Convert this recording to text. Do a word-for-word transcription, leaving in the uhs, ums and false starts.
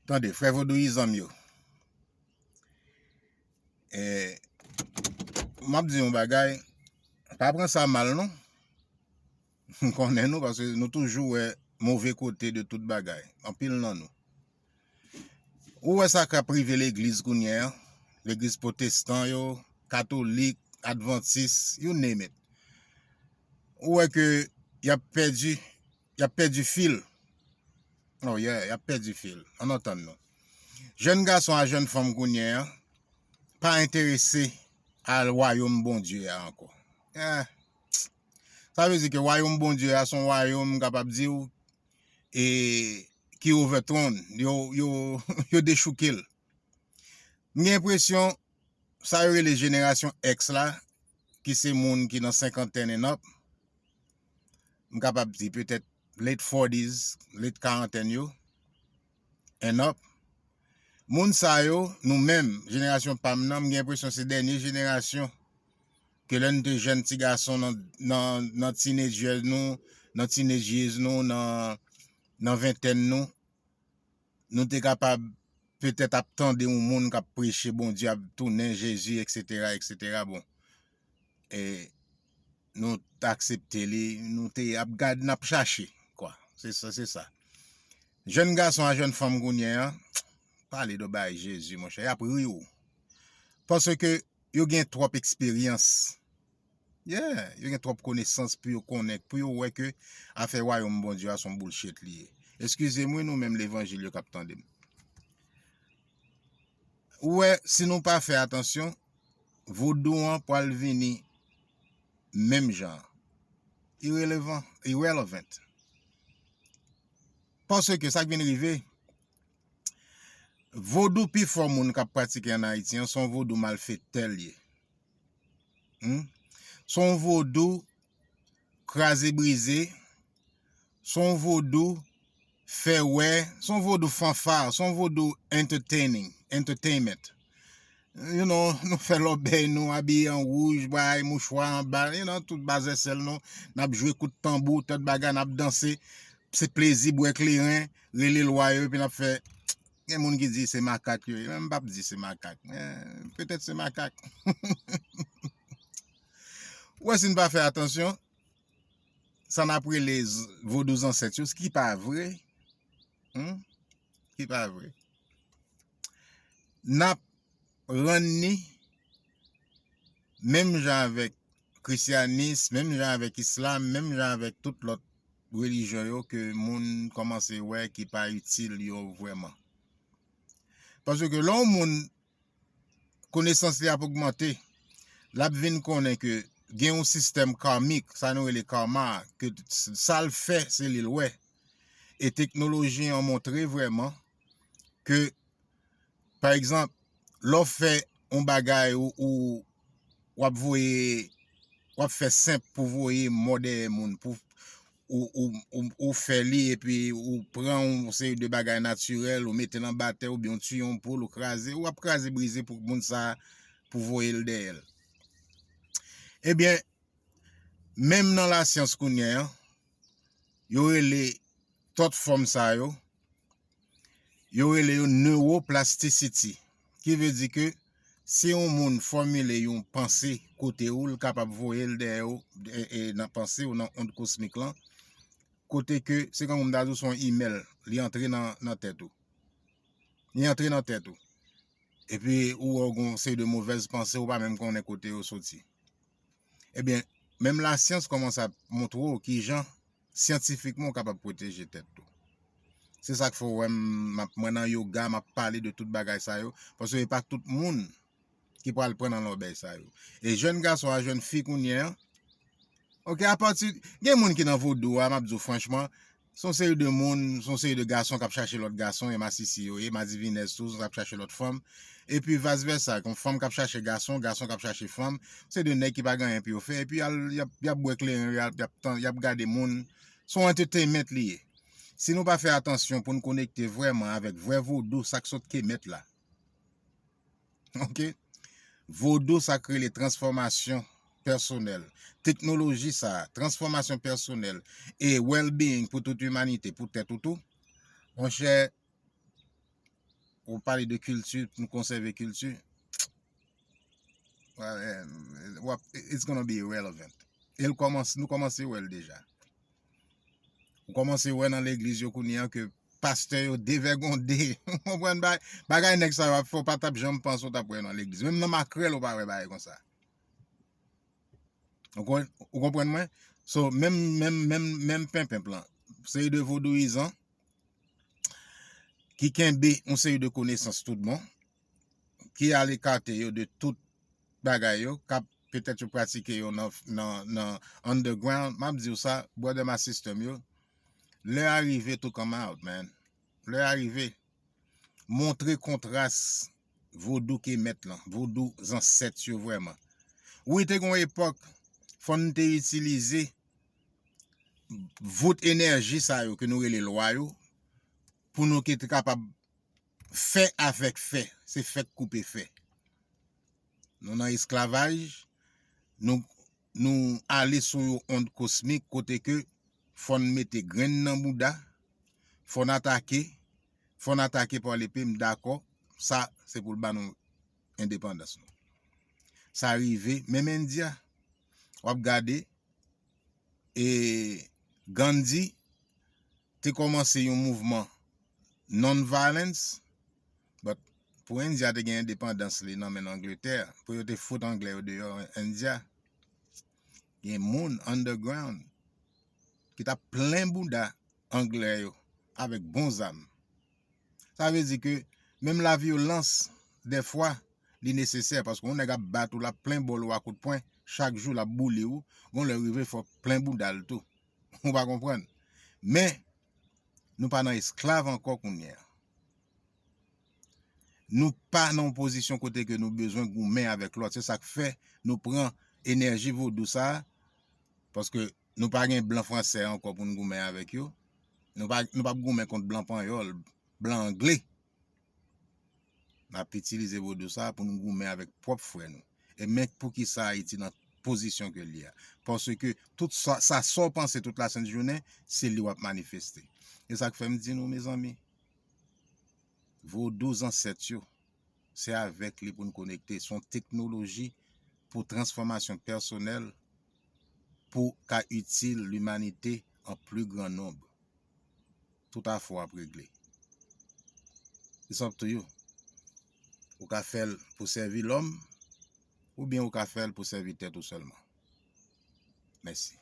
Tande, frè vodouyizan m yo. E, m ap di yon bagay, pa pran sa mal non. M konnen nou, paske nou toujou wè move kote de tout bagay. Anpil nan nou. Ou wè sa k ap rive legliz kounye a, legliz pwotestan yo, katolik, advantis, you name it. Ou wè ke y ap pèdi, y ap pèdi fil. Oh yeah, y ap pèdi fil. Ann antann nou. Jèn gason a jèn fanm kounye a pa enterese a wayòm Bondye a ankò. Eh, sa vle di ke wayòm Bondye a se yon wayòm, m kapab di w, e, ki overthrown. Yo, yo, yo dechouke l. M gen enpresyon sa yo rele jenerasyon X la, ki se moun ki nan senkantèn and up, m kapab di petèt late forties, late karantèn yo, and up. Moun sa yo, nou menm, jenerasyon pa m nan, m gen enpresyon se dènye jenerasyon ke lè n te jèn ti gason nan, nan, nan teenager nou, nan teenage years nou, nan, nan ventèn nou, nou te kapab petèt ap tande yon moun k ap preche Bondye, ap tounen Jezi, etsetera, etsetera. Bon, e nou t aksepte li, nou te ap gad, n ap chache, kwa. Se sa, se sa. Jèn gason a jèn fanm kounye a, pale de bay Jezi, monchè, y ap ri w. Paske yo gen twòp eksperyans. Yeah, yo gen twòp konesans pou yo konnen, pou yo wè ke afè wayòm Bondye a se yon bullshit li ye. Eskize m wi, nou menm levanjil yo k ap tande m. Ou wè, si nou pa fè atansyon, vodou an pral vini menm jan. Irelevan, irrelevant. Paske sa k vin rive, vodou pifò moun k ap pratike ann Ayiti an, se yon vodou malfektè l ye. Hmm? Se yon vodou kraze brize, se yon vodou fè wè, se yon vodou fanfa, se yon vodou entertaining, entertainment. You know, nou fè lòbèy nou, abiye an wouj, bay mouchwa anba, you know, tout bazèsèl nou, n ap jwe kout tanbou, tèt bagay, n ap danse, se plezi, bwè kleren, rele lwa yo, epi n ap fè, gen moun ki di se makak yo ye, men m p ap di se makak, men petèt se makak. Ou wè, si n pa fè atansyon, sa n ap rele z-, vodou zansèt yo, ki pa vre, hmm? Ki pa vre. N ap rann ni menm jan avèk krisyanis, menm jan avèk islam, menm jan avèk tout lòt relijyon yo ke moun kòmanse wè ki pa itil yo vrèman. Paske lè yon moun konesans li ap ogmante, l ap vin konnen ke gen yon sistèm karmik, sa nou rele karma, ke s-, sa l fè, se li l wè. E teknoloji an montre vrèman ke, pa egzanp, lè w fè yon bagay ou, ou w ap voye, w ap fè senp pou voye mò dèyè moun, pou ou, ou, ou, ou fè li, epi ou pran yon seri de bagay natirèl, ou mete l anba tè, oubyen ou tiye yon poul, ou kraze, ou ap kraze brize pou moun sa a, pou voye l dèyè l. Ebyen, menm nan lasyans kounye a, yo rele tòt fòm sa yo, yo rele yo neuroplasticity, ki vle di ke si yon moun fòmile yon panse kote ou, l kapab voye l dèyè ou, e, e, nan panse ou, nan ond kosmik lan, kote ke se kòm m ta di w se yon imèl, li antre nan, nan tèt ou. Li antre nan tèt ou. Epi ou wè w gen yon seri de movèz panse, ou pa menm konnen kote yo soti. Ebyen, menm lasyans kòmanse ap montre w kijan syantifikman w kapab pwoteje tèt ou. Se sa k fè w wè m, m ap, mwen nan yoga, m ap pale de tout bagay sa yo, paske e pa tout moun ki pral pran nan lòbèy sa yo. E jèn gason a jèn fi kounye a, ok, apati, gen moun ki nan vodou a, m ap di w franchman, se yon seri de moun, se yon seri de gason k ap chache lòt gason, e masisi yo ye, madivinèz tou, k ap chache lòt fanm. Epi vice versa, yon fanm k ap chache gason, gason k ap chache fanm, se de nèg ki pa gen anyen pou yo fè, epi y al, y ap, y ap bwè kleren, y ap, y ap tan, y ap gade moun, se yon entertainment li ye. Si nou pa fè atansyon pou n konekte vrèman avèk vrè vodou, sa k sot Kemet la. Ok? Vodou, sa k rele transfòmasyon pèsonèl. Teknoloji sa, transfòmasyon pèsonèl e well-being pou tout imanite, pou tèt ou tou. Monchè, ou pale de kilti, pou nou konsève kilti, it's gonna be irrelevant. E l kòmanse, nou kòmanse wè l deja. Ou kòmanse wè nan legliz yo kounye a ke pastè yo devègonde. Ou konprann bagay, bagay nèg sa yo ap fè, ou pa t ap janm panse ou t ap wè nan legliz. Menm nan makrèl ou pa wè bagay konsa. Ou konprann mwen? So, menm, menm, menm, menm penpenp lan, seri de vodouyizan ki kenbe yon seri de konesans tout bon, ki al ekate yo de tout bagay yo, k ap petèt yo pratike yo nan, nan, nan underground. M ap di w sa, brother m ak sister m yo, lè a rive to come out, man. Lè a rive. Montre kontras vodou ke mèt lan, vodou zansèt yo vrèman. Wi, te gen yon epòk, fò n te itilize vout enèji sa yo ke nou rele lwa yo, pou nou ke te kapab fè avèk fè, se fè k koupe fè. Nou nan esklavaj, nou, nou ale sou yon ond kosmik kote ke fò n mete grenn nan bouda, fò n atake, fò n atake pa lepe, m dakò, sa se pou l ba nou endepandans nou. Sa rive, menm Endya, w ap gade, e Gandhi te kòmanse yon mouvman non-violence, but pou Endya te gen endepandans li nan men Angletè, pou yo te fout Anglè yo deyò Endya, gen moun underground ki t ap plen bouda Anglè yo avèk bon zam. Sa vle di ke menm lavyolans, dèfwa, li nesesè, paske yon nèg ap bat ou, l ap plen bòl ou a kout pwen, chak jou l ap boule ou, gon lè rive fò plen bouda l tou. Ou pa konprann? Men, nou pa nan esklav ankò kounye a. Nou pa nan yon pozisyon kote ke nou bezwen goumen avèk lòt. Se sa k fè nou pran enèji vodou sa a, paske nou pa gen blan fransè ankò pou n goumen avèk yo. Nou pa, nou p ap goumen kont blan panyòl, blan angle. N ap itilize vodou sa a pou n goumen avèk pwòp frè nou. E men poukisa Ayiti nan pozisyon ke l ye a. Paske tout sa, sa, sa w panse tout lasent jounen, se li w ap manifeste. E sa k fè m di nou, mezanmi, vodou zansèt yo, se avèk li pou n konekte. Se yon teknoloji pou transfòmasyon pèsonèl, pou ka itil limanite an pli gran nonb. Tout afè w ap regle. It's up to you. Ou ka fè l pou sèvi lòm, oubyen ou ka fè l pou sèvi tèt ou sèlman. Mèsi.